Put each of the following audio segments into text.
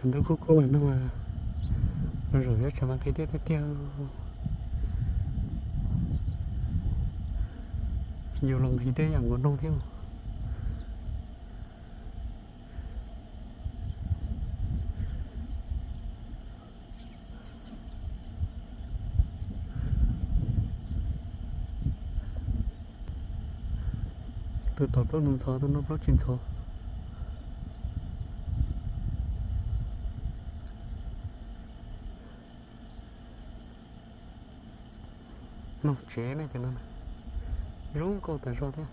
Ntuj kub kub mas no mas, los zaum zeb tsev mas nqhis dej tiag tiag. Yus los nqhis dej yam nkaus noog thiab. Tus tod plaub ntxhov, tus no plaub tsis ntxhov. Noog tsev ne cov no, zoo nkauj tas zog thiab.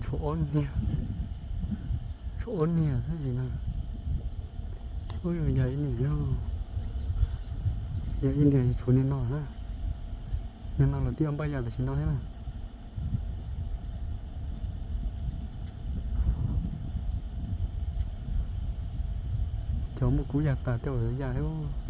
Tshuav ob niag, tshuav ob niag thiab no. Ub, yog ib niag, yog ib niag tshuav niag no na. Niag no los twb npaj yam tam sim no thiab na. Cov muaj kub ya tas tej uas yam thiab.